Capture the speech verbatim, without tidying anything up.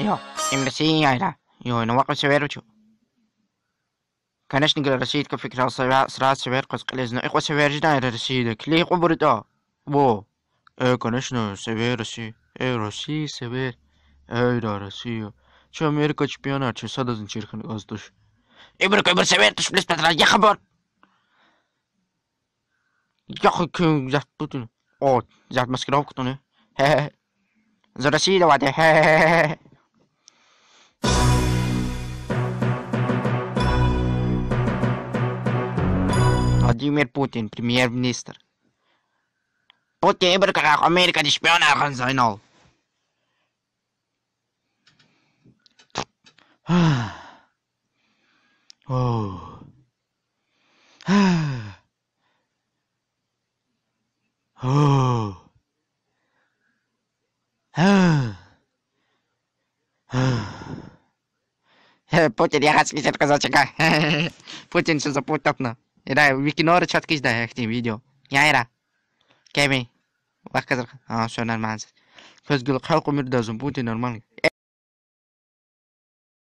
Йо, им Россия яра. Йо, ну вакъа север вучу. Конечно, говорю, Россия така фикирал сра-, сразу север къвез кьилизна. Икьва север жедайра Россияда. Килиг икьван буритӀа. Во. Э, конечно, север Россия. Э, Россия, север. Эйра, Россия. Чи Америка чемпионар, чи садазни чир хьана кӀанзавач. Ибурукай ибур север туш, блин, патра, я хабар. Яхъ куьн зят Путин. О, зят маскировка туна. Хе-хе. За Россияда авайди. Хе-хе. Владимир Путин, премьер-министр. Путин, ибурукай Америкада шпионар хьанзавай инал. О. О. Путин, я хас кисет казачка. Путин, что за путатна? Ира, ви кинора чат кижда ихьтин видео. Я ира. Кеми. Вахказар. А, всё нормально. Квез гила халкь умир дазун Путин нормально.